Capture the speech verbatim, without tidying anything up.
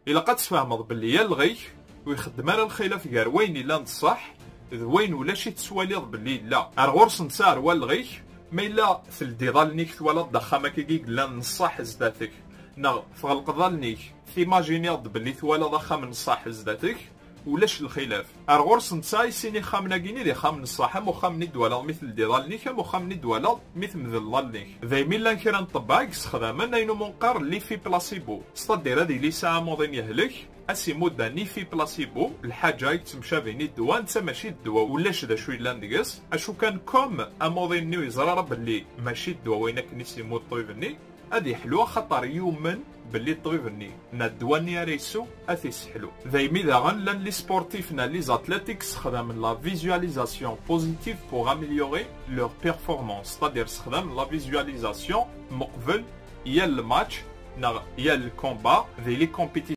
Ilaq ad tfehmeḍ belli alɣ-ik ur ixeddem ara lxilaf gar wayen illan d ṣṣeḥ d wayen ulac i tettwaliḍ belli yella. Ar ɣur-s netta ar walɣ-ik, ma yella teldiḍ allen-ik twalaḍ-d axxam-agi i yellan n ṣṣeḥ zdat-k, neɣ tɣelqeḍ allen-ik timajiniḍ-d belli twalaḍ axxam n ṣṣeḥ zdat-k, ulac lxilaf. Ar ɣur-s netta i sin ixxamen-agi-nni d ixxamen n ṣṣeḥ, am uxxam-nni d-twalaḍ mi teldiḍ allen-ik, am uxxam-nni d-twalaḍ mi tmedleḍ allen-ik. Daymi llan kra n ṭṭebba i yessexdamen ayen umi neqqar l'effet placebo, c'est-à-dire ad yili yesɛa amuḍin yehlek, ad s-imudd un effet placebo, lḥaǧa i yettemcabin i ddwa, netta mačči d ddwa, ulac d acu yellan deg-s, acu kan comme amuḍin-nni ur yeẓri ara belli mačči d ddwa wayen akken i s-imudd ṭṭbib-nni, ad yeḥlu axaṭer yumen belli ṭṭbib-nni neɣ ddwa-nni ara yessew ad t-yesseḥlu. Daymi daɣen llan les sportifs neɣ les athlètes i yessexdamen la visualisation positive pour améliorer leur performance, c'est-à-dire ssexdamen la visualisation meqbel yal match neɣ yal combat di les compétitions.